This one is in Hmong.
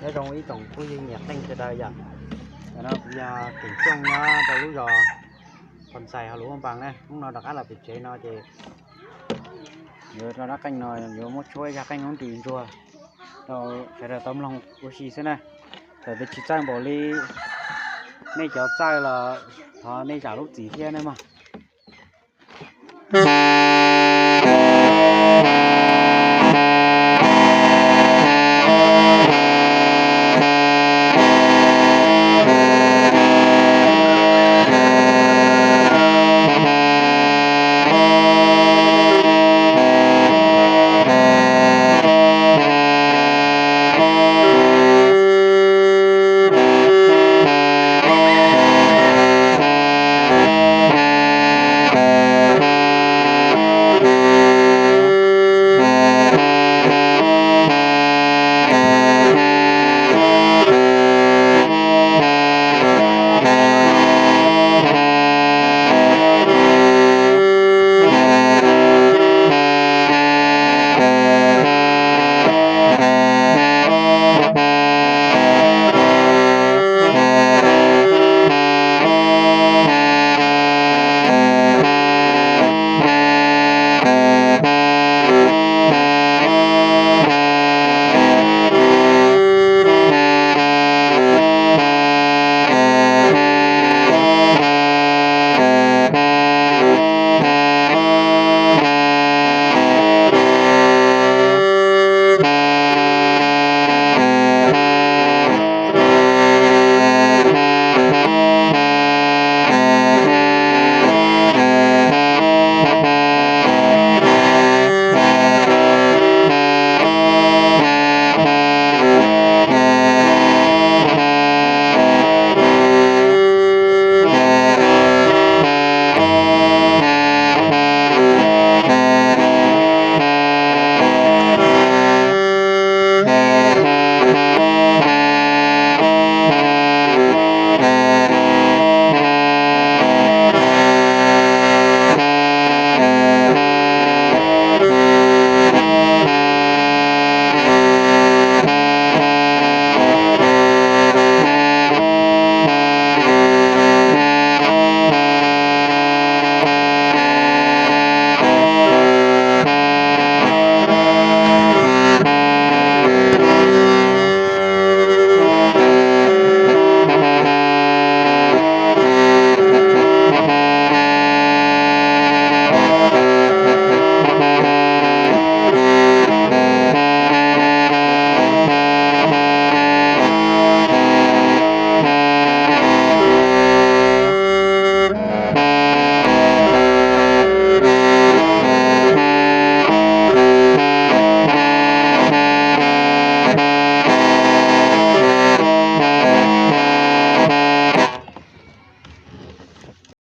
Nyob zoo ib tsoom phooj ywg nyiam qeej sawv daws yom. Ntawm no kuv yog Keem Xyooj nyob rau lub zos Phos Xais hauv lub Vaj Npas na. Hnub no rov qab los pem tsev no ces yuav rau dab qeej no yuav muab tshuab ib zaj qeej hoob ris ntsuag rau sawv daws tau mloog ua si xwb na. Txawm tias tsis txawj npaum li nej cov txawj los thov nej zam lub txim thiab na mog.